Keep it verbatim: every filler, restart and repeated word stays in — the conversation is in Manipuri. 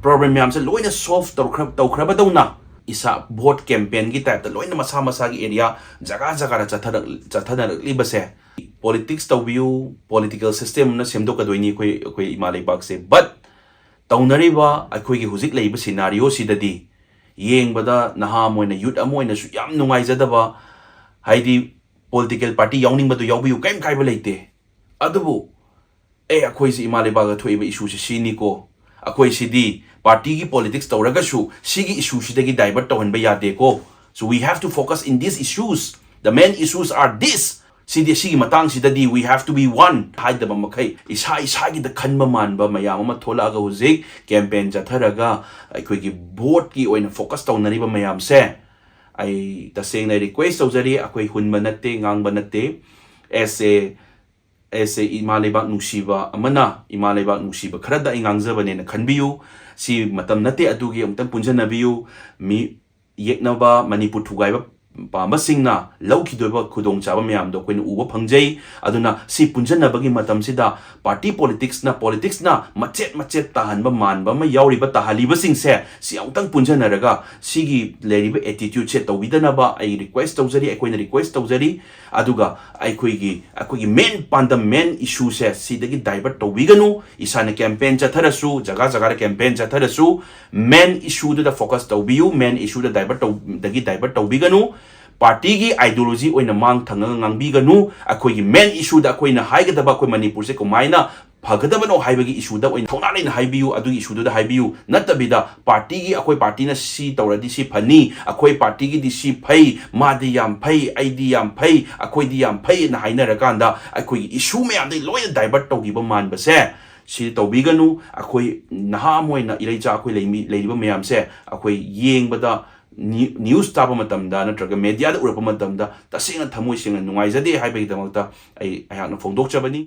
ꯄ꯭ꯔꯣꯕ꯭ꯂꯦꯝ ꯃꯌꯥꯝꯁꯦ ꯂꯣꯏꯅ ꯁꯣꯜꯚ ꯇꯧꯈ꯭ꯔ ꯇꯧꯈ꯭ꯔꯕꯗꯧꯅ ꯏꯁꯥ ꯚꯣꯠ ꯀꯦꯝꯄꯦꯟꯒꯤ ꯇꯥꯏꯞꯇ ꯂꯣꯏꯅ ꯃꯁꯥ ꯃꯁꯥꯒꯤ ꯑꯦꯔꯤꯌꯥ ꯖꯒꯥ ꯖꯒꯥꯗ ꯆꯠꯊꯔꯛ ꯆꯠꯊꯅꯔꯛꯂꯤꯕꯁꯦ, ꯄꯣꯂꯤꯇꯤꯛꯁ ꯇꯧꯕꯤꯌꯨ, ꯄꯣꯂꯤꯇꯤꯀꯦꯜ ꯁꯤꯁꯇꯦꯝ ꯑꯃ ꯁꯦꯝꯗꯣꯛꯀꯗꯣꯏꯅꯤ ꯑꯩꯈꯣꯏ ꯑꯩꯈꯣꯏ ꯏꯃꯥ ꯂꯩꯕꯥꯛꯁꯦ꯫ ꯕꯠ ꯇꯧꯅꯔꯤꯕ ꯑꯩꯈꯣꯏꯒꯤ ꯍꯧꯖꯤꯛ ꯂꯩꯔꯤꯕ ꯁꯤꯅꯥꯔꯤꯑꯣꯁꯤꯗꯗꯤ ꯌꯦꯡꯕꯗ ꯅꯍꯥ ꯑꯃ ꯑꯣꯏꯅ, ꯌꯨꯠ ꯑꯃ ꯑꯣꯏꯅꯁꯨ ꯌꯥꯝ ꯅꯨꯡꯉꯥꯏꯖꯗꯕ, ꯍꯥꯏꯗꯤ ꯄꯣꯂꯤꯇꯤꯀꯦꯜ ꯄꯥꯔꯇꯤ ꯌꯥꯎꯅꯤꯡꯕꯗꯨ ꯌꯥꯎꯕꯤꯌꯨ, ꯀꯔꯤꯝ ꯀꯥꯏꯕ ꯂꯩꯇꯦ꯫ ꯑꯗꯨꯕꯨ ꯑꯦ, ꯑꯩꯈꯣꯏꯁꯤ ꯏꯃꯥ ꯂꯩꯕꯥꯛꯇ ꯊꯣꯛꯏꯕ ꯏꯁꯨꯁꯤ ꯁꯤꯅꯤꯀꯣ, ꯑꯩꯈꯣꯏꯁꯤꯗꯤ ꯄꯥꯔꯇꯤꯒꯤ ꯄꯣꯂꯤꯇꯤꯛꯁ ꯇꯧꯔꯒꯁꯨ ꯁꯤꯒꯤ ꯏꯁꯨꯁꯤꯗꯒꯤ ꯗꯥꯏꯚꯔꯠ ꯇꯧꯍꯟꯕ ꯌꯥꯗꯦꯀꯣ꯫ So we have to focus in these issues, the main issues are this. ꯁꯤꯗꯤ, ꯁꯤꯒꯤ ꯃꯇꯥꯡꯁꯤꯗꯗꯤ we have to be one ꯍꯥꯏꯗꯕ ꯃꯈꯩ, ꯏꯁꯥ ꯏꯁꯥꯒꯤꯗ ꯈꯟꯕ ꯃꯥꯟꯕ ꯃꯌꯥꯝ ꯑꯃ ꯊꯣꯛꯂꯛꯑꯒ ꯍꯧꯖꯤꯛ ꯀꯦꯝꯄꯦꯟ ꯆꯠꯊꯔꯒ ꯑꯩꯈꯣꯏꯒꯤ ꯚꯣꯠꯀꯤ ꯑꯣꯏꯅ ꯐꯣꯀꯁ ꯇꯧꯅꯔꯤꯕ ꯃꯌꯥꯝꯁꯦ, ꯑꯩ ꯇꯁꯦꯡꯅ ꯔꯤꯀ꯭ꯋꯦꯁ ꯇꯧꯖꯔꯤ꯫ ꯑꯩꯈꯣꯏ ꯍꯨꯟꯕ ꯅꯠꯇꯦ, ꯉꯥꯡꯕ ꯅꯠꯇꯦ꯫ As a as a ꯏꯃꯥ ꯂꯩꯕꯥꯛ ꯅꯨꯡꯁꯤꯕ ꯑꯃꯅ, ꯏꯃꯥ ꯂꯩꯕꯥꯛ ꯅꯨꯡꯁꯤꯕ ꯈꯔꯗ ꯑꯩ ꯉꯥꯡꯖꯕꯅꯦꯅ ꯈꯟꯕꯤꯌꯨ꯫ ꯁꯤ ꯃꯇꯝ ꯅꯠꯇꯦ ꯑꯗꯨꯒꯤ, ꯑꯃꯨꯛꯇꯪ ꯄꯨꯟꯖꯟꯅꯕꯤꯌꯨ꯫ ꯃꯤ ꯌꯦꯛꯅꯕ, ꯃꯅꯤꯄꯨꯔ ꯊꯨꯒꯥꯏꯕ ꯄꯥꯝꯕꯁꯤꯡꯅ ꯂꯧꯈꯤꯗꯣꯏꯕ ꯈꯨꯗꯣꯡꯆꯥꯕ ꯃꯌꯥꯝꯗꯣ ꯑꯩꯈꯣꯏꯅ ꯎꯕ ꯐꯪꯖꯩ꯫ ꯑꯗꯨꯅ ꯁꯤ ꯄꯨꯟꯖꯟꯅꯕꯒꯤ ꯃꯇꯝꯁꯤꯗ ꯄꯥꯔꯇꯤ ꯄꯣꯂꯤꯇꯤꯛꯁꯅ, ꯄꯣꯂꯤꯇꯤꯛꯁꯅ ꯃꯆꯦꯠ ꯃꯆꯦꯠ ꯇꯥꯍꯟꯕ ꯃꯥꯟꯕ ꯑꯃ ꯌꯥꯎꯔꯤꯕ, ꯇꯥꯍꯜꯂꯤꯕꯁꯤꯡꯁꯦ ꯁꯤ ꯑꯃꯨꯛꯇꯪ ꯄꯨꯟꯖꯟꯅꯔꯒ ꯁꯤꯒꯤ ꯂꯩꯔꯤꯕ ꯑꯦꯇꯤꯇ꯭ꯌꯨꯠꯁꯦ ꯇꯧꯕꯤꯗꯅꯕ ꯑꯩ ꯔꯤꯀ꯭ꯋꯦꯁ ꯇꯧꯖꯔꯤ, ꯑꯩꯈꯣꯏꯅ ꯔꯤꯀ꯭ꯋꯦꯁ ꯇꯧꯖꯔꯤ꯫ ꯑꯗꯨꯒ ꯑꯩꯈꯣꯏꯒꯤ, ꯑꯩꯈꯣꯏꯒꯤ ꯃꯦꯟ ꯄꯥꯟꯗꯝ, ꯃꯦꯟ ꯏꯁꯨꯁꯦ ꯁꯤꯗꯒꯤ ꯗꯥꯏꯚꯔꯠ ꯇꯧꯕꯤꯒꯅꯨ꯫ ꯏꯁꯥꯅ ꯀꯦꯝꯄꯦꯟ ꯆꯠꯊꯔꯁꯨ, ꯖꯒꯥ ꯖꯒꯥꯗ ꯀꯦꯝꯄꯦꯟ ꯆꯠꯊꯔꯁꯨ, ꯃꯦꯟ ꯏꯁꯨꯗꯨꯗ ꯐꯣꯀꯁ ꯇꯧꯕꯤꯌꯨ, ꯃꯦꯟ ꯏꯁꯨꯗ ꯗꯥꯏꯚꯔꯠ ꯇꯧ-, ꯗꯒꯤ ꯗꯥꯏꯚꯔꯠ ꯇꯧꯕꯤꯒꯅꯨ꯫ ꯄꯥꯔꯇꯤꯒꯤ ꯑꯥꯏꯗꯤꯌꯣꯂꯣꯖꯤ ꯑꯣꯏꯅ ꯃꯥꯡ ꯊꯪꯉꯒ ꯉꯥꯡꯕꯤꯒꯅꯨ꯫ ꯑꯩꯈꯣꯏꯒꯤ ꯃꯦꯟ ꯏꯁꯨꯗ ꯑꯩꯈꯣꯏꯅ ꯍꯥꯏꯒꯗꯕ, ꯑꯩꯈꯣꯏ ꯃꯅꯤꯄꯨꯔꯁꯦ ꯀꯃꯥꯏꯅ ꯐꯒꯗꯕꯅꯣ ꯍꯥꯏꯕꯒꯤ ꯏꯁꯨꯗ ꯑꯣꯏꯅ ꯊꯧꯅꯥ ꯂꯩꯅ ꯍꯥꯏꯕꯤꯌꯨ, ꯑꯗꯨꯒꯤ ꯏꯁꯨꯗꯨꯗ ꯍꯥꯏꯕꯤꯌꯨ꯫ ꯅꯠꯇꯕꯤꯗ ꯄꯥꯔꯇꯤꯒꯤ, ꯑꯩꯈꯣꯏ ꯄꯥꯔꯇꯤꯅ ꯁꯤ ꯇꯧꯔꯗꯤ ꯁꯤ ꯐꯅꯤ, ꯑꯩꯈꯣꯏ ꯄꯥꯔꯇꯤꯒꯤꯗꯤ ꯁꯤ ꯐꯩ, ꯃꯥꯗꯤ ꯌꯥꯝ ꯐꯩ, ꯑꯩꯗꯤ ꯌꯥꯝ ꯐꯩ, ꯑꯩꯈꯣꯏꯗꯤ ꯌꯥꯝ ꯐꯩꯅ ꯍꯥꯏꯅꯔꯀꯥꯟꯗ ꯑꯩꯈꯣꯏꯒꯤ ꯏꯁꯨ ꯃꯌꯥꯝꯗꯒꯤ ꯂꯣꯏꯅ ꯗꯥꯏꯚꯔꯠ ꯇꯧꯈꯤꯕ ꯃꯥꯟꯕꯁꯦ ꯁꯤ ꯇꯧꯕꯤꯒꯅꯨ꯫ ꯑꯩꯈꯣꯏ ꯅꯍꯥ ꯑꯃ ꯑꯣꯏꯅ ꯏꯔꯩꯆꯥ ꯑꯩꯈꯣꯏ ꯂꯩꯃꯤ-, ꯂꯩꯔꯤꯕ ꯃꯌꯥꯝꯁꯦ ꯑꯩꯈꯣꯏ ꯌꯦꯡꯕꯗ, ꯅ꯭ꯌꯨ-, ꯅ꯭ꯌꯨꯁ ꯇꯥꯕ ꯃꯇꯝꯗ ꯅꯠꯇ꯭ꯔꯒ ꯃꯦꯗꯤꯌꯥꯗ ꯎꯔꯛꯄ ꯃꯇꯝꯗ ꯇꯁꯦꯡꯅ ꯊꯃꯣꯏ ꯁꯦꯡꯅ ꯅꯨꯡꯉꯥꯏꯖꯗꯦ ꯍꯥꯏꯕꯒꯤꯗꯃꯛꯇ ꯑꯩ ꯑꯩꯍꯥꯛꯅ ꯐꯣꯡꯗꯣꯛꯆꯕꯅꯤ꯫